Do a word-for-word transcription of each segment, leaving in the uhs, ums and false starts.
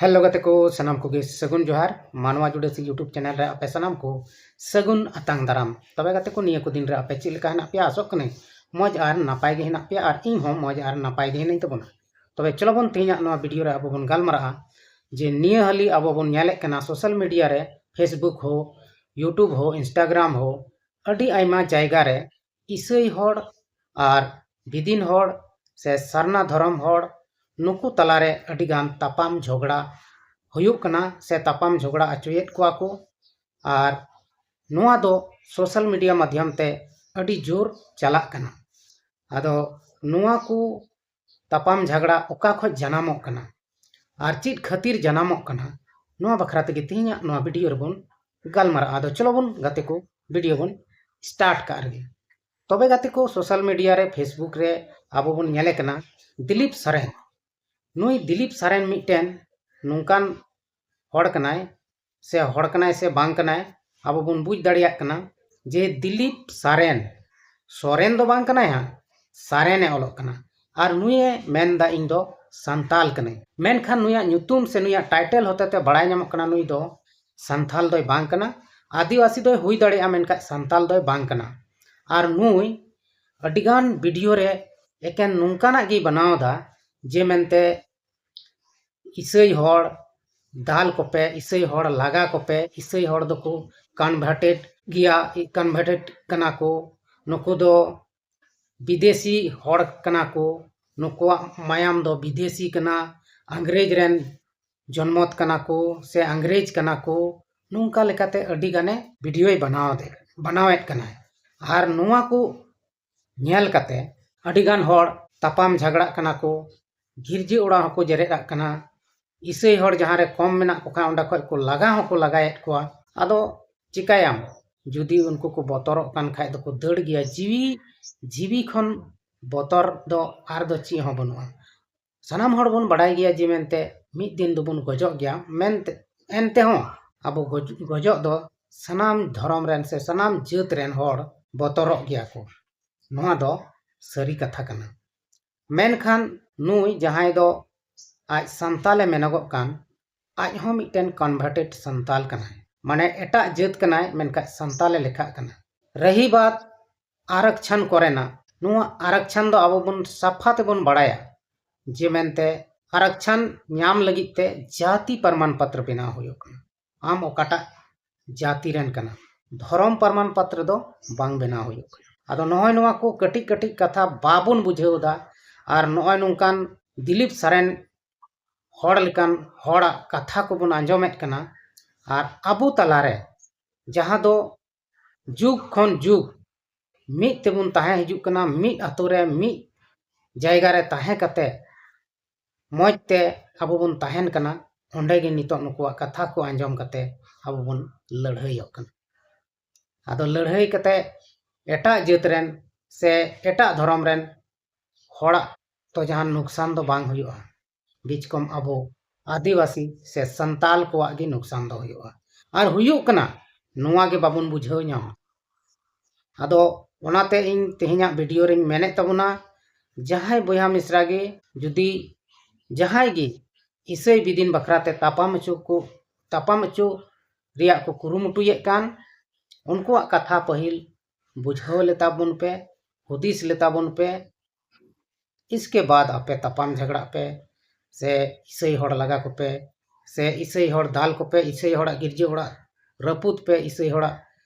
Hello ᱜᱟᱛᱮ ᱠᱚ, ᱥᱟᱱᱟᱢ ᱠᱚᱜᱮ ᱥᱟᱹᱜᱩᱱ ᱡᱚᱦᱟᱨ᱾ ᱢᱟᱱᱣᱟ ᱡᱩᱰᱟᱹᱥᱤ YouTube ᱪᱮᱱᱮᱞ ᱨᱮ ᱟᱯᱮ ᱥᱟᱱᱟᱢ ᱠᱚ ᱥᱟᱹᱜᱩᱱ ᱟᱛᱟᱝ ᱫᱟᱨᱟᱢ᱾ ᱛᱚᱵᱮ ᱜᱟᱛᱮ ᱠᱚ, ᱱᱤᱭᱟᱹ ᱠᱚ ᱫᱤᱱ ᱨᱮ ᱟᱯᱮ ᱪᱮᱫ ᱞᱮᱠᱟ ᱦᱮᱱᱟᱜ ᱯᱮᱭᱟ? ᱟᱥᱚᱜ ᱠᱟᱹᱱᱟᱹᱧ ᱢᱚᱡᱽ ᱟᱨ ᱱᱟᱯᱟᱭ ᱜᱮ ᱦᱮᱱᱟᱜ ᱯᱮᱭᱟ, ᱟᱨ ᱤᱧ ᱦᱚᱸ ᱢᱚᱡᱽ ᱟᱨ ᱱᱟᱯᱟᱭ ᱜᱮ ᱦᱮᱱᱟᱹᱧ ᱛᱟᱵᱚᱱᱟ᱾ ᱛᱚᱵᱮ ᱪᱚᱞᱚ ᱵᱚᱱ, ᱛᱮᱦᱮᱧᱟᱜ ᱱᱚᱣᱟ ᱵᱷᱤᱰᱤᱭᱳ ᱨᱮ ᱟᱵᱚ ᱵᱚᱱ ᱜᱟᱞᱢᱟᱨᱟᱜᱼᱟ ᱡᱮ ᱱᱤᱭᱟᱹ ᱦᱟᱹᱞᱤ ᱟᱵᱚ ᱵᱚᱱ ᱧᱮᱞᱮᱫ ᱠᱟᱱᱟ ᱥᱳᱥᱟᱞ ᱢᱤᱰᱤᱭᱟ ᱨᱮ, Facebook ᱦᱳ, YouTube ᱦᱳ, Instagram ᱦᱳ, ᱟᱹᱰᱤ ᱟᱭᱢᱟ ᱡᱟᱭᱜᱟ ᱨᱮ ᱤᱥᱟᱹᱭ ᱦᱚᱲ ᱟᱨ ᱵᱤᱫᱤᱱ ᱦᱚᱲ ᱥᱮ ᱥᱟᱨᱱᱟ ᱫᱷᱚᱨᱚᱢ ᱦᱚᱲ, ᱱᱩᱠᱩ ᱛᱟᱞᱟᱨᱮ ᱟᱹᱰᱤᱜᱟᱱ ᱛᱟᱯᱟᱢ ᱡᱷᱚᱜᱽᱲᱟ ᱦᱩᱭᱩᱜ ᱠᱟᱱᱟ ᱥᱮ ᱛᱟᱯᱟᱢ ᱡᱷᱚᱜᱽᱲᱟ ᱦᱚᱪᱚᱭᱮᱫ ᱠᱚᱣᱟ ᱠᱚ᱾ ᱟᱨ ᱱᱚᱣᱟ ᱫᱚ ᱥᱳᱥᱟᱞ ᱢᱤᱰᱤᱭᱟ ᱢᱟᱫᱽᱫᱷᱚᱢ ᱛᱮ ᱟᱹᱰᱤ ᱡᱳᱨ ᱪᱟᱞᱟᱜ ᱠᱟᱱᱟ᱾ ᱟᱫᱚ ᱱᱚᱣᱟ ᱠᱚ ᱛᱟᱯᱟᱢ ᱡᱷᱟᱜᱽᱲᱟ ᱚᱠᱟ ᱠᱷᱚᱡ ᱡᱟᱱᱟᱢᱚᱜ ᱠᱟᱱᱟ ᱟᱨ ᱪᱮᱫ ᱠᱷᱟᱹᱛᱤᱨ ᱡᱟᱱᱟᱢᱚᱜ ᱠᱟᱱᱟ, ᱱᱚᱣᱟ ᱵᱟᱠᱷᱨᱟ ᱛᱮᱜᱮ ᱛᱮᱦᱮᱧᱟᱜ ᱱᱚᱣᱟ ᱵᱷᱤᱰᱤᱭᱳ ᱨᱮᱵᱚᱱ ᱜᱟᱞᱢᱟᱨᱟᱜᱼᱟ᱾ ᱟᱫᱚ ᱪᱚᱞᱚ ᱵᱚᱱ ᱜᱟᱛᱮ ᱠᱚ, ᱵᱷᱤᱰᱤᱭᱳ ᱵᱚᱱ ᱥᱴᱟᱨᱴ ᱠᱟᱜ ᱨᱮᱜᱮ᱾ ᱛᱚᱵᱮ ᱜᱟᱛᱮ ᱠᱚ, ᱥᱳᱥᱟᱞ ᱢᱤᱰᱤᱭᱟ ᱨᱮ, Facebook ᱨᱮ ᱟᱵᱚ ᱵᱚᱱ ᱧᱮᱞᱮ ᱠᱟᱱᱟ ᱫᱤᱞᱤᱯ ᱥᱚᱨᱮᱱ᱾ ᱱᱩᱭ ᱫᱤᱞᱤᱯ ᱥᱚᱨᱮᱱ ᱢᱤᱫᱴᱮᱱ ᱱᱚᱝᱠᱟᱱ ᱦᱚᱲ ᱠᱟᱱᱟᱭ, ᱥᱮ ᱦᱚᱲ ᱠᱟᱱᱟᱭ ᱥᱮ ᱵᱟᱝ ᱠᱟᱱᱟᱭ, ᱟᱵᱚ ᱵᱚᱱ ᱵᱩᱡᱽ ᱫᱟᱲᱮᱭᱟᱜ ᱠᱟᱱᱟ ᱡᱮ ᱫᱤᱞᱤᱯ ᱥᱟᱨᱮᱱ, ᱥᱚᱨᱮᱱ ᱫᱚ ᱵᱟᱝ ᱠᱟᱱᱟᱭ ᱦᱟᱸᱜ, ᱥᱟᱨᱮᱱᱮ ᱚᱞᱚᱜ ᱠᱟᱱᱟ᱾ ᱟᱨ ᱱᱩᱭᱮ ᱢᱮᱱᱫᱟ, "ᱤᱧ ᱫᱚ ᱥᱟᱱᱛᱟᱞ ᱠᱟᱹᱱᱟᱹᱧ", ᱢᱮᱱᱠᱷᱟᱱ ᱱᱩᱭᱟᱜ ᱧᱩᱛᱩᱢ ᱥᱮ ᱱᱩᱭᱟᱜ ᱴᱟᱭᱴᱮᱞ ᱦᱚᱛᱮᱛᱮ ᱵᱟᱲᱟᱭ ᱧᱟᱢᱚᱜ ᱠᱟᱱᱟ ᱱᱩᱭ ᱫᱚ ᱥᱟᱱᱛᱟᱞ ᱫᱚᱭ ᱵᱟᱝ ᱠᱟᱱᱟ᱾ ᱟᱹᱫᱤᱵᱟᱹᱥᱤ ᱫᱚᱭ ᱦᱩᱭ ᱫᱟᱲᱮᱭᱟᱜᱼᱟ, ᱢᱮᱱᱠᱷᱟᱱ ᱥᱟᱱᱛᱟᱞ ᱫᱚᱭ ᱵᱟᱝ ᱠᱟᱱᱟ᱾ ᱟᱨ ᱱᱩᱭ ᱟᱹᱰᱤᱜᱟᱱ ᱵᱷᱤᱰᱤᱭᱳ ᱨᱮ ᱮᱠᱮᱱ ᱱᱚᱝᱠᱟᱱᱟᱜ ᱜᱮᱭ ᱵᱮᱱᱟᱣ ᱮᱫᱟ ᱡᱮ ᱢᱮᱱᱛᱮ ᱤᱥᱟᱹᱭ ᱦᱚᱲ ᱫᱟᱞ ᱠᱚᱯᱮ, ᱤᱥᱟᱹᱭ ᱦᱚᱲ ᱞᱟᱜᱟ ᱠᱚᱯᱮ, ᱤᱥᱟᱹᱭ ᱦᱚᱲ ᱫᱚᱠᱚ ᱠᱚᱱᱵᱷᱟᱨᱴᱮᱰ ᱜᱮᱭᱟ, ᱠᱚᱱᱵᱷᱟᱨᱴᱮᱰ ᱠᱟᱱᱟ ᱠᱚ, ᱱᱩᱠᱩ ᱫᱚ ᱵᱤᱫᱮᱥᱤ ᱦᱚᱲ ᱠᱟᱱᱟ ᱠᱚ, ᱱᱩᱠᱩᱣᱟᱜ ᱢᱟᱭᱟᱢ ᱫᱚ ᱵᱤᱫᱮᱥᱤ ᱠᱟᱱᱟ, ᱤᱝᱨᱮᱡᱽ ᱨᱮᱱ ᱡᱚᱱᱢᱚᱛ ᱠᱟᱱᱟ ᱠᱚ ᱥᱮ ᱤᱝᱨᱮᱡᱽ ᱠᱟᱱᱟ ᱠᱚ, ᱱᱚᱝᱠᱟ ᱞᱮᱠᱟᱛᱮ ᱟᱹᱰᱤ ᱜᱟᱱᱮ ᱵᱷᱤᱰᱤᱭᱳᱭ ᱵᱮᱱᱟᱣ ᱮᱫ, ᱵᱮᱱᱟᱣᱮᱫ ᱠᱟᱱᱟᱭ᱾ ᱟᱨ ᱱᱚᱣᱟ ᱠᱚ ᱧᱮᱞ ᱠᱟᱛᱮ ᱟᱹᱰᱤ ᱜᱟᱱ ᱦᱚᱲ ᱛᱟᱯᱟᱢ ᱡᱷᱟᱜᱽᱲᱟᱜ ᱠᱟᱱᱟ ᱠᱚ, ᱜᱤᱨᱡᱟᱹ ᱚᱲᱟᱜ ᱦᱚᱸᱠᱚ ᱡᱮᱨᱮᱫ ᱟᱜ ᱠᱟᱱᱟ᱾ ᱤᱥᱟᱹᱭ ᱦᱚᱲ ᱡᱟᱦᱟᱸ ᱨᱮ ᱠᱚᱢ ᱢᱮᱱᱟᱜ ᱠᱚ ᱠᱷᱟᱱ, ᱚᱸᱰᱮ ᱠᱷᱚᱡ ᱠᱚ ᱞᱟᱜᱟ ᱦᱚᱸᱠᱚ ᱞᱟᱜᱟᱭᱮᱫ ᱠᱚᱣᱟ᱾ ᱟᱫᱚ ᱪᱤᱠᱟᱹᱭᱟᱢ, ᱡᱩᱫᱤ ᱩᱱᱠᱩ ᱠᱚ ᱵᱚᱛᱚᱨᱚᱜ ᱠᱟᱱ ᱠᱷᱟᱡ ᱫᱚᱠᱚ ᱫᱟᱹᱲ ᱜᱮᱭᱟ᱾ ᱡᱤᱣᱤ, ᱡᱤᱣᱤ ᱠᱷᱚᱱ ᱵᱚᱛᱚᱨ ᱫᱚ ᱟᱨ ᱫᱚ ᱪᱮᱫ ᱦᱚᱸ ᱵᱟᱹᱱᱩᱜᱼᱟ᱾ ᱥᱟᱱᱟᱢ ᱦᱚᱲ ᱵᱚᱱ ᱵᱟᱲᱟᱭ ᱜᱮᱭᱟ ᱡᱮ ᱢᱮᱱᱛᱮ ᱢᱤᱫ ᱫᱤᱱ ᱫᱚᱵᱚᱱ ᱜᱚᱡᱚᱜ ᱜᱮᱭᱟ ᱢᱮᱱᱛᱮ, ᱮᱱᱛᱮᱦᱚᱸ ᱟᱵᱚ ᱜᱚᱡ-, ᱜᱚᱡᱚᱜ ᱫᱚ ᱥᱟᱱᱟᱢ ᱫᱷᱚᱨᱚᱢ ᱨᱮᱱ ᱥᱮ ᱥᱟᱱᱟᱢ ᱡᱟᱹᱛ ᱨᱮᱱ ᱦᱚᱲ ᱵᱚᱛᱚᱨᱚᱜ ᱜᱮᱭᱟ ᱠᱚ᱾ ᱱᱚᱣᱟ ᱫᱚ ᱥᱟᱹᱨᱤ ᱠᱟᱛᱷᱟ ᱠᱟᱱᱟ᱾ ᱢᱮᱱᱠᱷᱟᱱ ᱱᱩᱭ ᱡᱟᱦᱟᱸᱭ ᱫᱚ ᱟᱡ ᱥᱟᱱᱛᱟᱞᱮ ᱢᱮᱱᱚᱜᱚᱜ ᱠᱟᱱ, ᱟᱡ ᱦᱚᱸ ᱢᱤᱫᱴᱮᱱ ᱠᱚᱱᱵᱷᱟᱨᱴᱮᱰ ᱥᱟᱱᱛᱟᱞ ᱠᱟᱱᱟᱭ᱾ ᱢᱟᱱᱮ ᱮᱴᱟᱜ ᱡᱟᱹᱛ ᱠᱟᱱᱟᱭ, ᱢᱮᱱᱠᱷᱟᱱ ᱥᱟᱱᱛᱟᱞᱮ ᱞᱮᱠᱷᱟᱜ ᱠᱟᱱᱟ᱾ ᱨᱟᱦᱤ ᱵᱟᱛ ᱟᱨᱚᱠᱪᱷᱚᱱ ᱠᱚᱨᱮᱱᱟᱜ, ᱱᱚᱣᱟ ᱟᱨᱚᱠᱪᱷᱚᱱ ᱫᱚ ᱟᱵᱚ ᱵᱚᱱ ᱥᱟᱯᱷᱟ ᱛᱮᱵᱚᱱ ᱵᱟᱲᱟᱭᱟ ᱡᱮ ᱢᱮᱱᱛᱮ ᱟᱨᱚᱠᱪᱷᱚᱱ ᱧᱟᱢ ᱞᱟᱹᱜᱤᱫ ᱛᱮ ᱡᱟᱹᱛᱤ ᱯᱨᱚᱢᱟᱱ ᱯᱚᱛᱨᱚ ᱵᱮᱱᱟᱣ ᱦᱩᱭᱩᱜ ᱠᱟᱱᱟ᱾ ᱟᱢ ᱚᱠᱟᱴᱟᱜ ᱡᱟᱹᱛᱤ ᱨᱮᱱ ᱠᱟᱱᱟᱢ, ᱫᱷᱚᱨᱚᱢ ᱯᱨᱚᱢᱟᱱ ᱯᱚᱛᱨᱚ ᱫᱚ ᱵᱟᱝ ᱵᱮᱱᱟᱣ ᱦᱩᱭᱩᱜ ᱠᱟᱱᱟ᱾ ᱟᱫᱚ ᱱᱚᱜᱼᱚᱭ ᱱᱚᱣᱟ ᱠᱚ ᱠᱟᱹᱴᱤᱡ ᱠᱟᱹᱴᱤᱡ ᱠᱟᱛᱷᱟ ᱵᱟᱵᱚᱱ ᱵᱩᱡᱷᱟᱹᱣ ᱮᱫᱟ, ᱟᱨ ᱱᱚᱜᱼᱚᱭ ᱱᱚᱝᱠᱟᱱ ᱫᱤᱞᱤᱯ ᱥᱚᱨᱮᱱ ᱦᱚᱲ ᱞᱮᱠᱟᱱ ᱦᱚᱲᱟᱜ ᱠᱟᱛᱷᱟ ᱠᱚᱵᱚᱱ ᱟᱸᱡᱚᱢᱮᱫ ᱠᱟᱱᱟ᱾ ᱟᱨ ᱟᱵᱚ ᱛᱟᱞᱟᱨᱮ ᱡᱟᱦᱟᱸ ᱫᱚ ᱡᱩᱜᱽ ᱠᱷᱚᱱ ᱡᱩᱜᱽ ᱢᱤᱫ ᱛᱮᱵᱚᱱ ᱛᱟᱦᱮᱸ ᱦᱤᱡᱩᱜ ᱠᱟᱱᱟ, ᱢᱤᱫ ᱟᱛᱳ ᱨᱮ ᱢᱤᱫ ᱡᱟᱭᱜᱟ ᱨᱮ ᱛᱟᱦᱮᱸ ᱠᱟᱛᱮ ᱢᱚᱡᱽ ᱛᱮ ᱟᱵᱚ ᱵᱚᱱ ᱛᱟᱦᱮᱱ ᱠᱟᱱᱟ, ᱚᱸᱰᱮ ᱜᱮ ᱱᱤᱛᱚᱜ ᱱᱩᱠᱩᱣᱟᱜ ᱠᱟᱛᱷᱟ ᱠᱚ ᱟᱸᱡᱚᱢ ᱠᱟᱛᱮ ᱟᱵᱚ ᱵᱚᱱ ᱞᱟᱹᱲᱦᱟᱹᱭᱚᱜ ᱠᱟᱱᱟ᱾ ᱟᱫᱚ ᱞᱟᱹᱲᱦᱟᱹᱭ ᱠᱟᱛᱮ ᱮᱴᱟᱜ ᱡᱟᱹᱛ ᱨᱮᱱ ᱥᱮ ᱮᱴᱟᱜ ᱫᱷᱚᱨᱚᱢ ᱨᱮᱱ ᱦᱚᱲᱟᱜ ᱛᱚ ᱡᱟᱦᱟᱱ ᱱᱩᱠᱥᱟᱱ ᱫᱚ ᱵᱟᱝ ᱦᱩᱭᱩᱜᱼᱟ, ᱵᱤᱪᱠᱚᱢ ᱟᱵᱚ ᱟᱹᱫᱤᱵᱟᱹᱥᱤ ᱥᱮ ᱥᱟᱱᱛᱟᱞ ᱠᱚᱣᱟᱜ ᱜᱮ ᱱᱩᱠᱥᱟᱱ ᱫᱚ ᱦᱩᱭᱩᱜᱼᱟ᱾ ᱟᱨ ᱦᱩᱭᱩᱜ ᱠᱟᱱᱟ, ᱱᱚᱣᱟ ᱜᱮ ᱵᱟᱵᱚᱱ ᱵᱩᱡᱷᱟᱹᱣ ᱧᱟᱢᱟ᱾ ᱟᱫᱚ ᱚᱱᱟᱛᱮ ᱤᱧ ᱛᱮᱦᱮᱧᱟᱜ ᱵᱷᱤᱰᱤᱭᱳ ᱨᱤᱧ ᱢᱮᱱᱮᱫ ᱛᱟᱵᱚᱱᱟ, ᱡᱟᱦᱟᱸᱭ ᱵᱚᱭᱦᱟ ᱢᱤᱥᱨᱟ ᱜᱮ ᱡᱩᱫᱤ ᱡᱟᱦᱟᱸᱭ ᱜᱮ ᱤᱥᱟᱹᱭ ᱵᱤᱫᱤᱱ ᱵᱟᱠᱷᱨᱟ ᱛᱮ ᱛᱟᱯᱟᱢ ᱚᱪᱚ ᱠᱚ, ᱛᱟᱯᱟᱢ ᱚᱪᱚ ᱨᱮᱭᱟᱜ ᱠᱚ ᱠᱩᱨᱩᱢᱩᱴᱩᱭᱮᱫ ᱠᱟᱱ, ᱩᱱᱠᱩᱣᱟᱜ ᱠᱟᱛᱷᱟ ᱯᱟᱹᱦᱤᱞ ᱵᱩᱡᱷᱟᱹᱣ ᱞᱮᱛᱟ ᱵᱚᱱ ᱯᱮ, ᱦᱩᱫᱤᱥ ᱞᱮᱛᱟ ᱵᱚᱱ ᱯᱮ᱾ ᱤᱥᱠᱮ ᱵᱟᱫ ᱟᱯᱮ ᱛᱟᱯᱟᱢ ᱡᱷᱟᱜᱽᱲᱟᱜ ᱯᱮ, ᱥᱮ ᱤᱥᱟᱹᱭ ᱦᱚᱲ ᱞᱟᱜᱟ ᱠᱚᱯᱮ, ᱥᱮ ᱤᱥᱟᱹᱭ ᱦᱚᱲ ᱫᱟᱞ ᱠᱚᱯᱮ, ᱤᱥᱟᱹᱭ ᱦᱚᱲᱟᱜ ᱜᱤᱨᱡᱟᱹ ᱚᱲᱟᱜ ᱨᱟᱹᱯᱩᱫ ᱯᱮ, ᱤᱥᱟᱹᱭ ᱦᱚᱲᱟᱜ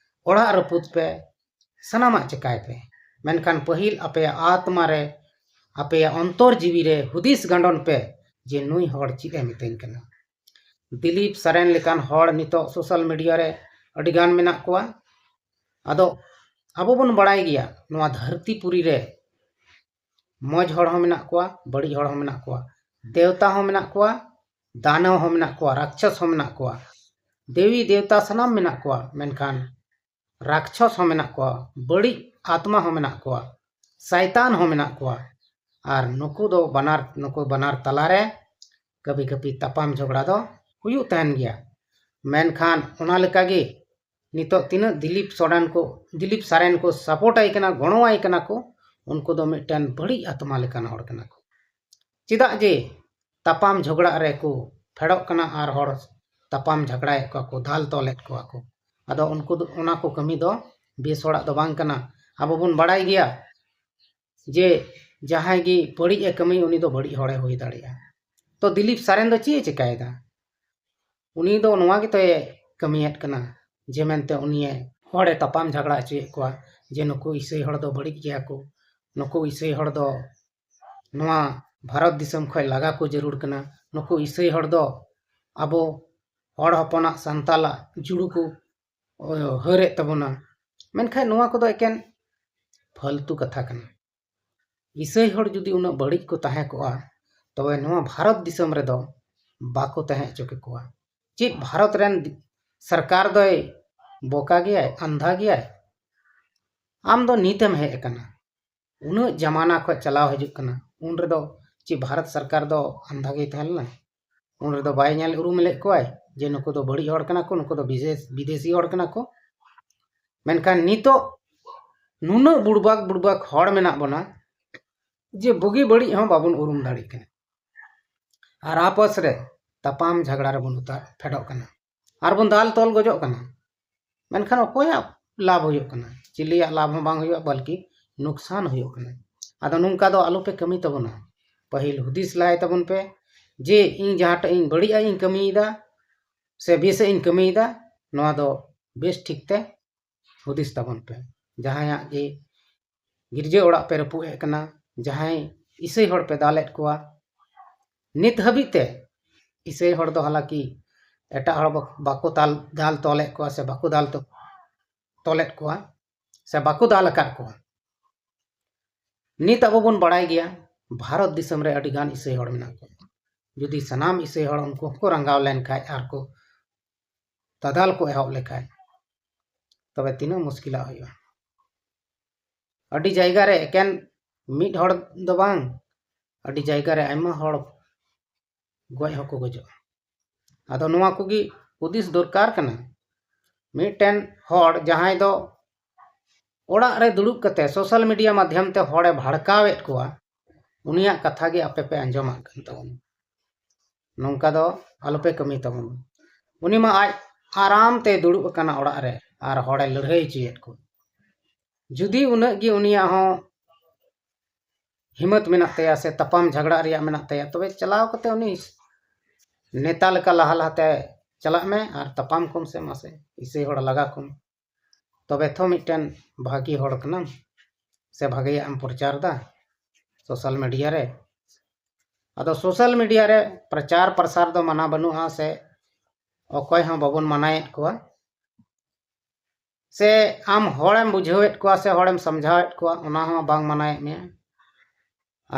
ᱚᱲᱟᱜ ᱨᱟᱹᱯᱩᱫ ᱯᱮ, ᱥᱟᱱᱟᱢᱟᱜ ᱪᱮᱠᱟᱭ ᱯᱮ᱾ ᱢᱮᱱᱠᱷᱟᱱ ᱯᱟᱹᱦᱤᱞ ᱟᱯᱮᱭᱟᱜ ᱟᱛᱢᱟ ᱨᱮ, ᱟᱯᱮᱭᱟᱜ ᱚᱱᱛᱚᱨ ᱡᱤᱣᱤ ᱨᱮ ᱦᱩᱫᱤᱥ ᱜᱟᱸᱰᱚᱱ ᱯᱮ ᱡᱮ ᱱᱩᱭ ᱦᱚᱲ ᱪᱮᱫ ᱮ ᱢᱤᱛᱟᱹᱧ ᱠᱟᱱᱟ᱾ ᱫᱤᱞᱤᱯ ᱥᱚᱨᱮᱱ ᱞᱮᱠᱟᱱ ᱦᱚᱲ ᱱᱤᱛᱚᱜ ᱥᱳᱥᱟᱞ ᱢᱤᱰᱤᱭᱟ ᱨᱮ ᱟᱹᱰᱤᱜᱟᱱ ᱢᱮᱱᱟᱜ ᱠᱚᱣᱟ᱾ ᱟᱫᱚ ᱟᱵᱚ ᱵᱚᱱ ᱵᱟᱲᱟᱭ ᱜᱮᱭᱟ, ᱱᱚᱣᱟ ᱫᱷᱟᱹᱨᱛᱤ ᱯᱩᱨᱤ ᱨᱮ ᱢᱚᱡᱽ ᱦᱚᱲ ᱦᱚᱸ ᱢᱮᱱᱟᱜ ᱠᱚᱣᱟ, ᱵᱟᱹᱲᱤᱡ ᱦᱚᱲ ᱦᱚᱸ ᱢᱮᱱᱟᱜ ᱠᱚᱣᱟ, ᱫᱮᱣᱛᱟ ᱦᱚᱸ ᱢᱮᱱᱟᱜ ᱠᱚᱣᱟ, ᱫᱟᱱᱚ ᱦᱚᱸ ᱢᱮᱱᱟᱜ ᱠᱚᱣᱟ, ᱨᱟᱠᱪᱷᱚᱥ ᱦᱚᱸ ᱢᱮᱱᱟᱜ ᱠᱚᱣᱟ, ᱫᱮᱣᱤ ᱫᱮᱣᱛᱟ ᱥᱟᱱᱟᱢ ᱢᱮᱱᱟᱜ ᱠᱚᱣᱟ, ᱢᱮᱱᱠᱷᱟᱱ ᱨᱟᱠᱪᱷᱚᱥ ᱦᱚᱸ ᱢᱮᱱᱟᱜ ᱠᱚᱣᱟ, ᱵᱟᱹᱲᱤᱡ ᱟᱛᱢᱟ ᱦᱚᱸ ᱢᱮᱱᱟᱜ ᱠᱚᱣᱟ, ᱥᱟᱭᱛᱟᱱ ᱦᱚᱸ ᱢᱮᱱᱟᱜ ᱠᱚᱣᱟ᱾ ᱟᱨ ᱱᱩᱠᱩ ᱫᱚ ᱵᱟᱱᱟᱨ, ᱱᱩᱠᱩ ᱵᱟᱱᱟᱨ ᱛᱟᱞᱟᱨᱮ ᱠᱟᱹᱵᱷᱤ ᱠᱟᱹᱵᱷᱤ ᱛᱟᱯᱟᱢ ᱡᱷᱚᱜᱽᱲᱟ ᱫᱚ ᱦᱩᱭᱩᱜ ᱛᱟᱦᱮᱱ ᱜᱮᱭᱟ᱾ ᱢᱮᱱᱠᱷᱟᱱ ᱚᱱᱟ ᱞᱮᱠᱟᱜᱮ ᱱᱤᱛᱚᱜ ᱛᱤᱱᱟᱹᱜ ᱫᱤᱞᱤᱯ ᱥᱚᱨᱮᱱ ᱠᱚ, ᱫᱤᱞᱤᱯ ᱥᱚᱨᱮᱱ ᱠᱚ ᱥᱟᱯᱳᱨᱴ ᱟᱭ ᱠᱟᱱᱟ, ᱜᱚᱲᱚ ᱟᱭ ᱠᱟᱱᱟ ᱠᱚ, ᱩᱱᱠᱩ ᱫᱚ ᱢᱤᱫᱴᱮᱱ ᱵᱟᱹᱲᱤᱡ ᱟᱛᱢᱟ ᱞᱮᱠᱟᱱ ᱦᱚᱲ ᱠᱟᱱᱟ ᱠᱚ᱾ ᱪᱮᱫᱟᱜ ᱡᱮ ᱛᱟᱯᱟᱢ ᱡᱷᱚᱜᱽᱲᱟᱜ ᱨᱮᱠᱚ ᱯᱷᱮᱰᱚᱜ ᱠᱟᱱᱟ ᱟᱨ ᱦᱚᱲ ᱛᱟᱯᱟᱢ ᱡᱷᱟᱜᱽᱲᱟᱭᱮᱫ ᱠᱚᱣᱟ ᱠᱚ, ᱫᱟᱞ ᱛᱚᱞᱮᱫ ᱠᱚᱣᱟ ᱠᱚ᱾ ᱟᱫᱚ ᱩᱱᱠᱩ ᱫᱚ, ᱚᱱᱟ ᱠᱚ ᱠᱟᱹᱢᱤ ᱫᱚ ᱵᱮᱥ ᱦᱚᱲᱟᱜ ᱫᱚ ᱵᱟᱝ ᱠᱟᱱᱟ᱾ ᱟᱵᱚ ᱵᱚᱱ ᱵᱟᱲᱟᱭ ᱜᱮᱭᱟ ᱡᱮ ᱡᱟᱦᱟᱸᱭ ᱜᱮ ᱵᱟᱹᱲᱤᱡ ᱮ ᱠᱟᱹᱢᱤ, ᱩᱱᱤ ᱫᱚ ᱵᱟᱹᱲᱤᱡ ᱦᱚᱲᱮ ᱦᱩᱭ ᱫᱟᱲᱮᱭᱟᱜᱼᱟ᱾ ᱛᱚ ᱫᱤᱞᱤᱯ ᱥᱟᱨᱮᱱ ᱫᱚ ᱪᱮᱫ ᱮ ᱪᱮᱠᱟᱭᱮᱫᱟ? ᱩᱱᱤ ᱫᱚ ᱱᱚᱣᱟ ᱜᱮᱛᱚᱭ ᱠᱟᱹᱢᱤᱭᱮᱫ ᱠᱟᱱᱟ ᱡᱮ ᱢᱮᱱᱛᱮ ᱩᱱᱤᱭᱮ ᱦᱚᱲᱮ ᱛᱟᱯᱟᱢ ᱡᱷᱟᱜᱽᱲᱟ ᱦᱚᱪᱚᱭᱮᱫ ᱠᱚᱣᱟ ᱡᱮ ᱱᱩᱠᱩ ᱤᱥᱟᱹᱭ ᱦᱚᱲ ᱫᱚ ᱵᱟᱹᱲᱤᱡ ᱜᱮᱭᱟ ᱠᱚ, ᱱᱩᱠᱩ ᱤᱥᱟᱹᱭ ᱦᱚᱲ ᱫᱚ ᱱᱚᱣᱟ ᱵᱷᱟᱨᱚᱛ ᱫᱤᱥᱚᱢ ᱠᱷᱚᱱ ᱞᱟᱜᱟ ᱠᱚ ᱡᱟᱹᱨᱩᱲ ᱠᱟᱱᱟ, ᱱᱩᱠᱩ ᱤᱥᱟᱹᱭ ᱦᱚᱲ ᱫᱚ ᱟᱵᱚ ᱦᱚᱲ ᱦᱚᱯᱚᱱᱟᱜ ᱥᱟᱱᱛᱟᱞᱟᱜ ᱡᱩᱲᱩ ᱠᱚ ᱦᱟᱹᱨᱮᱫ ᱛᱟᱵᱚᱱᱟ᱾ ᱢᱮᱱᱠᱷᱟᱱ ᱱᱚᱣᱟ ᱠᱚᱫᱚ ᱮᱠᱮᱱ ᱯᱷᱟᱹᱞᱛᱩ ᱠᱟᱛᱷᱟ ᱠᱟᱱᱟ᱾ ᱤᱥᱟᱹᱭ ᱦᱚᱲ ᱡᱩᱫᱤ ᱩᱱᱟᱹᱜ ᱵᱟᱹᱲᱤᱡ ᱠᱚ ᱛᱟᱦᱮᱸ ᱠᱚᱜᱼᱟ, ᱛᱚᱵᱮ ᱱᱚᱣᱟ ᱵᱷᱟᱨᱚᱛ ᱫᱤᱥᱚᱢ ᱨᱮᱫᱚ ᱵᱟᱠᱚ ᱛᱟᱦᱮᱸ ᱦᱚᱪᱚ ᱠᱮᱠᱚᱣᱟ᱾ ᱪᱮᱫ ᱵᱷᱟᱨᱚᱛ ᱨᱮᱱ ᱫᱤ-, ᱥᱚᱨᱠᱟᱨ ᱫᱚᱭ ᱵᱚᱠᱟ ᱜᱮᱭᱟᱭ, ᱟᱱᱫᱷᱟ ᱜᱮᱭᱟᱭ? ᱟᱢ ᱫᱚ ᱱᱤᱛᱮᱢ ᱦᱮᱡ ᱟᱠᱟᱱᱟ, ᱩᱱᱟᱹᱜ ᱡᱟᱢᱟᱱᱟ ᱠᱷᱚᱱ ᱪᱟᱞᱟᱣ ᱦᱤᱡᱩᱜ ᱠᱟᱱᱟ᱾ ᱩᱱ ᱨᱮᱫᱚ ᱪᱮᱫ ᱵᱷᱟᱨᱚᱛ ᱥᱚᱨᱠᱟᱨ ᱫᱚ ᱟᱱᱫᱷᱟ ᱜᱮᱭ ᱛᱟᱦᱮᱸ ᱞᱮᱱᱟ? ᱩᱱ ᱨᱮᱫᱚ ᱵᱟᱭ ᱧᱮᱞ ᱩᱨᱩᱢ ᱞᱮᱫ ᱠᱚᱣᱟᱭ ᱡᱮ ᱱᱩᱠᱩ ᱫᱚ ᱵᱟᱹᱲᱤᱡ ᱦᱚᱲ ᱠᱟᱱᱟ ᱠᱚ, ᱱᱩᱠᱩ ᱫᱚ ᱵᱤᱫᱮᱥ-, ᱵᱤᱫᱮᱥᱤ ᱦᱚᱲ ᱠᱟᱱᱟ ᱠᱚ? ᱢᱮᱱᱠᱷᱟᱱ ᱱᱤᱛᱚᱜ ᱱᱩᱱᱟᱹᱜ ᱵᱩᱲᱵᱟᱠ ᱵᱩᱲᱵᱟᱠ ᱦᱚᱲ ᱢᱮᱱᱟᱜ ᱵᱚᱱᱟ ᱡᱮ ᱵᱩᱜᱤ ᱵᱟᱹᱲᱤᱡ ᱦᱚᱸ ᱵᱟᱵᱚᱱ ᱩᱨᱩᱢ ᱫᱟᱲᱮᱭᱟᱜ ᱠᱟᱱᱟ᱾ ᱟᱨ ᱟᱯᱚᱥ ᱨᱮ ᱛᱟᱯᱟᱢ ᱡᱷᱟᱜᱽᱲᱟ ᱨᱮᱵᱚᱱ ᱩᱛᱟᱹᱨ ᱯᱷᱮᱰᱚᱜ ᱠᱟᱱᱟ ᱟᱨ ᱵᱚᱱ ᱫᱟᱞ ᱛᱚᱞ ᱜᱚᱡᱚᱜ ᱠᱟᱱᱟ᱾ ᱢᱮᱱᱠᱷᱟᱱ ᱚᱠᱚᱭᱟᱜ ᱞᱟᱵᱷ ᱦᱩᱭᱩᱜ ᱠᱟᱱᱟ? ᱪᱤᱞᱤᱭᱟᱜ ᱞᱟᱵᱷ ᱦᱚᱸ ᱵᱟᱝ ᱦᱩᱭᱩᱜᱼᱟ, ᱵᱚᱞᱠᱤ ᱱᱩᱠᱥᱟᱱ ᱦᱩᱭᱩᱜ ᱠᱟᱱᱟ᱾ ᱟᱫᱚ ᱱᱚᱝᱠᱟ ᱫᱚ ᱟᱞᱚᱯᱮ ᱠᱟᱹᱢᱤ ᱛᱟᱵᱚᱱᱟ᱾ ᱯᱟᱹᱦᱤᱞ ᱦᱩᱫᱤᱥ ᱞᱟᱦᱟᱭ ᱛᱟᱵᱚᱱ ᱯᱮ ᱡᱮ ᱤᱧ ᱡᱟᱦᱟᱸᱴᱟᱜ ᱤᱧ ᱵᱟᱹᱲᱤᱡᱟᱜ ᱤᱧ ᱠᱟᱹᱢᱤᱭᱮᱫᱟ ᱥᱮ ᱵᱮᱥᱟᱜ ᱤᱧ ᱠᱟᱹᱢᱤᱭᱮᱫᱟ, ᱱᱚᱣᱟ ᱫᱚ ᱵᱮᱥ ᱴᱷᱤᱠ ᱛᱮ ᱦᱩᱫᱤᱥ ᱛᱟᱵᱚᱱ ᱯᱮ᱾ ᱡᱟᱦᱟᱸᱭᱟᱜ ᱜᱮ ᱜᱤᱨᱡᱟᱹ ᱚᱲᱟᱜ ᱯᱮ ᱨᱟᱹᱯᱩᱫ ᱮᱫ ᱠᱟᱱᱟ, ᱡᱟᱦᱟᱸᱭ ᱤᱥᱟᱹᱭ ᱦᱚᱲ ᱯᱮ ᱫᱟᱞᱮᱫ ᱠᱚᱣᱟ, ᱱᱤᱛ ᱦᱟᱹᱵᱤᱡ ᱛᱮ ᱤᱥᱟᱹᱭ ᱦᱚᱲ ᱫᱚ ᱦᱟᱞᱟᱠᱤ ᱮᱴᱟᱜ ᱦᱚᱲ ᱵᱟᱠ-, ᱵᱟᱠᱚ ᱫᱟᱞ, ᱫᱟᱞ ᱛᱚᱞᱮᱫ ᱠᱚᱣᱟ ᱥᱮ ᱵᱟᱠᱚ ᱫᱟᱞ ᱛᱚ-, ᱛᱚᱞᱮᱫ ᱠᱚᱣᱟ ᱥᱮ ᱵᱟᱠᱚ ᱫᱟᱞ ᱟᱠᱟᱫ ᱠᱚᱣᱟ᱾ ᱱᱤᱛ ᱟᱵᱚ ᱵᱚᱱ ᱵᱟᱲᱟᱭ ᱜᱮᱭᱟ, ᱵᱷᱟᱨᱚᱛ ᱫᱤᱥᱚᱢ ᱨᱮ ᱟᱹᱰᱤ ᱜᱟᱱ ᱤᱥᱟᱹᱭ ᱦᱚᱲ ᱢᱮᱱᱟᱜ ᱠᱚᱣᱟ᱾ ᱡᱩᱫᱤ ᱥᱟᱱᱟᱢ ᱤᱥᱟᱹᱭ ᱦᱚᱲ ᱩᱱᱠᱩ ᱦᱚᱸᱠᱚ ᱨᱟᱸᱜᱟᱣ ᱞᱮᱱᱠᱷᱟᱡ ᱟᱨ ᱠᱚ ᱫᱟᱫᱟᱞ ᱠᱚ ᱮᱦᱚᱵ ᱞᱮᱠᱷᱟᱡ, ᱛᱚᱵᱮ ᱛᱤᱱᱟᱹᱜ ᱢᱩᱥᱠᱤᱞᱟᱜ ᱦᱩᱭᱩᱜᱼᱟ᱾ ᱟᱹᱰᱤ ᱡᱟᱭᱜᱟ ᱨᱮ ᱮᱠᱮᱱ ᱢᱤᱫ ᱦᱚᱲ ᱫᱚ ᱵᱟᱝ, ᱟᱹᱰᱤ ᱡᱟᱭᱜᱟ ᱨᱮ ᱟᱭᱢᱟ ᱦᱚᱲ ᱜᱚᱡ ᱦᱚᱸᱠᱚ ᱜᱚᱡᱚᱜᱼᱟ᱾ ᱟᱫᱚ ᱱᱚᱣᱟ ᱠᱚᱜᱮ ᱦᱩᱫᱤᱥ ᱫᱚᱨᱠᱟᱨ ᱠᱟᱱᱟ᱾ ᱢᱤᱫᱴᱮᱱ ᱦᱚᱲ ᱡᱟᱦᱟᱸᱭ ᱫᱚ ᱚᱲᱟᱜ ᱨᱮ ᱫᱩᱲᱩᱵ ᱠᱟᱛᱮ social media ᱢᱟᱫᱽᱫᱷᱚᱢ ᱛᱮ ᱦᱚᱲᱮ ᱵᱷᱟᱲᱠᱟᱣᱮᱫ ᱠᱚᱣᱟ, ᱩᱱᱤᱭᱟᱜ ᱠᱟᱛᱷᱟ ᱜᱮ ᱟᱯᱮ ᱯᱮ ᱟᱸᱡᱚᱢᱟᱜ ᱠᱟᱱ ᱛᱟᱵᱚᱱᱟ᱾ ᱱᱚᱝᱠᱟ ᱫᱚ ᱟᱞᱚᱯᱮ ᱠᱟᱹᱢᱤ ᱛᱟᱵᱚᱱ᱾ ᱩᱱᱤ ᱢᱟ ᱟᱡ ᱟᱨᱟᱢ ᱛᱮ ᱫᱩᱲᱩᱵ ᱟᱠᱟᱱᱟ ᱚᱲᱟᱜ ᱨᱮ ᱟᱨ ᱦᱚᱲᱮ ᱞᱟᱹᱲᱦᱟᱹᱭ ᱦᱚᱪᱚᱭᱮᱫ ᱠᱚ᱾ ᱡᱩᱫᱤ ᱩᱱᱟᱹᱜ ᱜᱮ ᱩᱱᱤᱭᱟᱜ ᱦᱚᱸ ᱦᱤᱢᱢᱚᱛ ᱢᱮᱱᱟᱜ ᱛᱟᱭᱟ ᱥᱮ ᱛᱟᱯᱟᱢ ᱡᱷᱟᱜᱽᱲᱟᱜ ᱨᱮᱭᱟᱜ ᱢᱮᱱᱟᱜ ᱛᱟᱭᱟ, ᱛᱚᱵᱮ ᱪᱟᱞᱟᱣ ᱠᱟᱛᱮ ᱩᱱᱤ ᱱᱮᱛᱟ ᱞᱮᱠᱟ ᱞᱟᱦᱟ ᱞᱟᱦᱟᱛᱮ ᱪᱟᱞᱟᱜ ᱢᱮ ᱟᱨ ᱛᱟᱯᱟᱢ ᱠᱚᱢ ᱥᱮ ᱢᱟᱥᱮ, ᱤᱥᱟᱹᱭ ᱦᱚᱲ ᱞᱟᱜᱟ ᱠᱚᱢ᱾ ᱛᱚᱵᱮ ᱛᱷᱚ ᱢᱤᱫᱴᱮᱱ ᱵᱷᱟᱹᱜᱤ ᱦᱚᱲ ᱠᱟᱱᱟᱢ ᱥᱮ ᱵᱷᱟᱹᱜᱤᱭᱟᱜ ᱮᱢ ᱯᱨᱚᱪᱟᱨ ᱫᱟ ᱥᱳᱥᱟᱞ ᱢᱤᱰᱤᱭᱟ ᱨᱮ᱾ ᱟᱫᱚ ᱥᱳᱥᱟᱞ ᱢᱤᱰᱤᱭᱟ ᱨᱮ ᱯᱨᱚᱪᱟᱨ ᱯᱨᱚᱥᱟᱨ ᱫᱚ ᱢᱟᱱᱟ ᱵᱟᱹᱱᱩᱜᱼᱟ, ᱥᱮ ᱚᱠᱚᱭ ᱦᱚᱸ ᱵᱟᱵᱚᱱ ᱢᱟᱱᱟᱭᱮᱫ ᱠᱚᱣᱟ, ᱥᱮ ᱟᱢ ᱦᱚᱲᱮᱢ ᱵᱩᱡᱷᱟᱹᱣᱮᱫ ᱠᱚᱣᱟ ᱥᱮ ᱦᱚᱲᱮᱢ ᱥᱟᱢᱡᱷᱟᱣᱮᱫ ᱠᱚᱣᱟ, ᱚᱱᱟ ᱦᱚᱸ ᱵᱟᱝ ᱢᱟᱱᱟᱭᱮᱫ ᱢᱮᱭᱟ᱾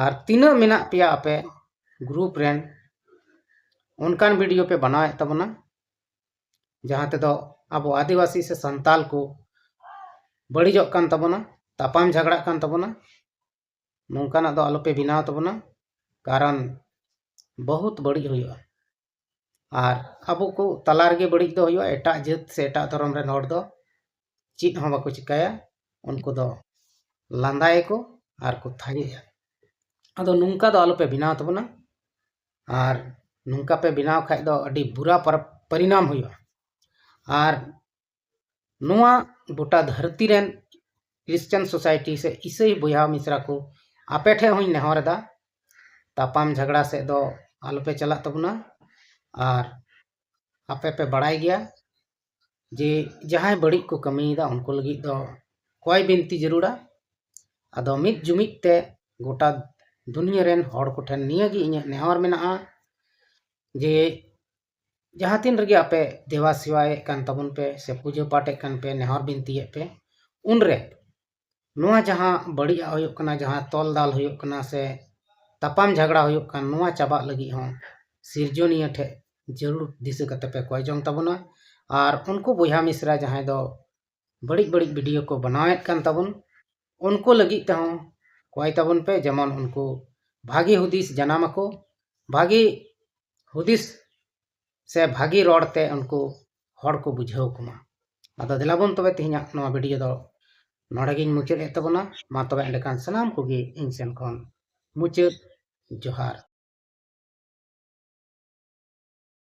ᱟᱨ ᱛᱤᱱᱟᱹᱜ ᱢᱮᱱᱟᱜ ᱯᱮᱭᱟ ᱟᱯᱮ ᱜᱨᱩᱯ ᱨᱮᱱ, ᱚᱱᱠᱟᱱ ᱵᱷᱤᱰᱤᱭᱳ ᱯᱮ ᱵᱮᱱᱟᱣᱮᱫ ᱛᱟᱵᱚᱱᱟ, ᱡᱟᱦᱟᱸ ᱛᱮᱫᱚ ᱟᱵᱚ ᱟᱹᱫᱤᱵᱟᱹᱥᱤ ᱥᱮ ᱥᱟᱱᱛᱟᱞ ᱠᱚ ᱵᱟᱹᱲᱤᱡᱚᱜ ᱠᱟᱱ ᱛᱟᱵᱚᱱᱟ, ᱛᱟᱯᱟᱢ ᱡᱷᱟᱜᱽᱲᱟᱜ ᱠᱟᱱ ᱛᱟᱵᱚᱱᱟ᱾ ᱱᱚᱝᱠᱟᱱᱟᱜ ᱫᱚ ᱟᱞᱚᱯᱮ ᱵᱮᱱᱟᱣ ᱛᱟᱵᱚᱱᱟ, ᱠᱟᱨᱚᱱ ᱵᱚᱦᱩᱛ ᱵᱟᱹᱲᱤᱡ ᱦᱩᱭᱩᱜᱼᱟ᱾ ᱟᱨ ᱟᱵᱚ ᱠᱚ ᱛᱟᱞᱟ ᱨᱮᱜᱮ ᱵᱟᱹᱲᱤᱡ ᱫᱚ ᱦᱩᱭᱩᱜᱼᱟ᱾ ᱮᱴᱟᱜ ᱡᱟᱹᱛ ᱥᱮ ᱮᱴᱟᱜ ᱫᱷᱚᱨᱚᱢ ᱨᱮᱱ ᱦᱚᱲ ᱫᱚ ᱪᱮᱫ ᱦᱚᱸ ᱵᱟᱠᱚ ᱪᱤᱠᱟᱹᱭᱟ, ᱩᱱᱠᱩ ᱫᱚ ᱞᱟᱸᱫᱟᱭᱟᱠᱚ ᱟᱨ ᱠᱚ ᱛᱷᱟᱭᱚᱜᱼᱟ᱾ ᱟᱫᱚ ᱱᱚᱝᱠᱟ ᱫᱚ ᱟᱞᱚᱯᱮ ᱵᱮᱱᱟᱣ ᱛᱟᱵᱚᱱᱟ᱾ ᱟᱨ ᱱᱚᱝᱠᱟ ᱯᱮ ᱵᱮᱱᱟᱣ ᱠᱷᱟᱡ ᱫᱚ ᱟᱹᱰᱤ ᱵᱩᱨᱟ ᱯᱟᱨ-, ᱯᱚᱨᱤᱱᱟᱢ ᱦᱩᱭᱩᱜᱼᱟ᱾ ᱟᱨ ᱱᱚᱣᱟ ᱜᱚᱴᱟ ᱫᱷᱟᱹᱨᱛᱤ ᱨᱮᱱ ᱠᱷᱨᱤᱥᱪᱟᱱ ᱥᱳᱥᱟᱭᱴᱤ ᱥᱮ ᱤᱥᱟᱹᱭ ᱵᱚᱭᱦᱟ ᱢᱤᱥᱨᱟ ᱠᱚ, ᱟᱯᱮ ᱴᱷᱮᱱ ᱦᱚᱸᱧ ᱱᱮᱦᱚᱨ ᱮᱫᱟ, ᱛᱟᱯᱟᱢ ᱡᱷᱟᱜᱽᱲᱟ ᱥᱮᱫ ᱫᱚ ᱟᱞᱚᱯᱮ ᱪᱟᱞᱟᱜ ᱛᱟᱵᱚᱱᱟ᱾ ᱟᱨ ᱟᱯᱮ ᱯᱮ ᱵᱟᱲᱟᱭ ᱜᱮᱭᱟ ᱡᱮ ᱡᱟᱦᱟᱸᱭ ᱵᱟᱹᱲᱤᱡ ᱠᱚ ᱠᱟᱹᱢᱤᱭᱮᱫᱟ, ᱩᱱᱠᱩ ᱞᱟᱹᱜᱤᱫ ᱫᱚ ᱠᱚᱭ ᱵᱤᱱᱛᱤ ᱡᱟᱹᱨᱩᱲᱟ᱾ ᱟᱫᱚ ᱢᱤᱫ ᱡᱩᱢᱤᱫ ᱛᱮ ᱜᱚᱴᱟ ᱫᱩᱱᱤᱭᱟᱹ ᱨᱮᱱ ᱦᱚᱲ ᱠᱚᱴᱷᱮᱱ ᱱᱤᱭᱟᱹ ᱜᱮ ᱤᱧᱟᱹᱜ ᱱᱮᱦᱚᱨ ᱢᱮᱱᱟᱜᱼᱟ ᱡᱮ ᱡᱟᱦᱟᱸ ᱛᱤᱱ ᱨᱮᱜᱮ ᱟᱯᱮ ᱫᱮᱵᱟ ᱥᱮᱵᱟᱭᱮᱫ ᱠᱟᱱ ᱛᱟᱵᱚᱱ ᱯᱮ ᱥᱮ ᱯᱩᱡᱟᱹ ᱯᱟᱴᱮᱫ ᱠᱟᱱ ᱯᱮ, ᱱᱮᱦᱚᱨ ᱵᱤᱱᱛᱤᱭᱮᱫ ᱯᱮ, ᱩᱱᱨᱮ ᱱᱚᱣᱟ ᱡᱟᱦᱟᱸ ᱵᱟᱹᱲᱤᱡᱟᱜ ᱦᱩᱭᱩᱜ ᱠᱟᱱᱟ, ᱡᱟᱦᱟᱸ ᱛᱚᱞ ᱫᱟᱞ ᱦᱩᱭᱩᱜ ᱠᱟᱱᱟ ᱥᱮ ᱛᱟᱯᱟᱢ ᱡᱷᱟᱜᱽᱲᱟ ᱦᱩᱭᱩᱜ ᱠᱟᱱ, ᱱᱚᱣᱟ ᱪᱟᱵᱟᱜ ᱞᱟᱹᱜᱤᱫ ᱦᱚᱸ ᱥᱤᱨᱡᱚᱱᱤᱭᱟᱹ ᱴᱷᱮᱱ ᱡᱟᱹᱨᱩᱲ ᱫᱤᱥᱟᱹ ᱠᱟᱛᱮ ᱯᱮ ᱠᱚᱭ ᱡᱚᱝ ᱛᱟᱵᱚᱱᱟ᱾ ᱟᱨ ᱩᱱᱠᱩ ᱵᱚᱭᱦᱟ ᱢᱤᱥᱨᱟ ᱡᱟᱦᱟᱸᱭ ᱫᱚ ᱵᱟᱹᱲᱤᱡ ᱵᱟᱹᱲᱤᱡ ᱵᱷᱤᱰᱤᱭᱳ ᱠᱚ ᱵᱮᱱᱟᱣᱮᱫ ᱠᱟᱱ ᱛᱟᱵᱚᱱ, ᱩᱱᱠᱩ ᱞᱟᱹᱜᱤᱫ ᱛᱮᱦᱚᱸ ᱠᱚᱭ ᱛᱟᱵᱚᱱ ᱯᱮ, ᱡᱮᱢᱚᱱ ᱩᱱᱠᱩ ᱵᱷᱟᱹᱜᱤ ᱦᱩᱫᱤᱥ ᱡᱟᱱᱟᱢ ᱟᱠᱚ, ᱵᱷᱟᱹᱜᱤ ᱦᱩᱫᱤᱥ ᱥᱮ ᱵᱷᱟᱹᱜᱤ ᱨᱚᱲ ᱛᱮ ᱩᱱᱠᱩ ᱦᱚᱲ ᱠᱚ ᱵᱩᱡᱷᱟᱹᱣ ᱠᱚᱢᱟ᱾ ᱟᱫᱚ ᱫᱮᱞᱟ ᱵᱚᱱ ᱛᱚᱵᱮ ᱛᱮᱦᱮᱧᱟᱜ ᱱᱚᱣᱟ ᱵᱷᱤᱰᱤᱭᱳ ᱫᱚ ᱱᱚᱰᱮ ᱜᱤᱧ ᱢᱩᱪᱟᱹᱫ ᱮᱫ ᱛᱟᱵᱚᱱᱟ᱾ ᱢᱟ ᱛᱚᱵᱮ ᱮᱸᱰᱮᱠᱷᱟᱱ ᱥᱟᱱᱟᱢ ᱠᱚᱜᱮ ᱤᱧ ᱥᱮᱱ ᱠᱷᱚᱱ ᱢᱩᱪᱟᱹᱫ ᱡᱚᱦᱟᱨ᱾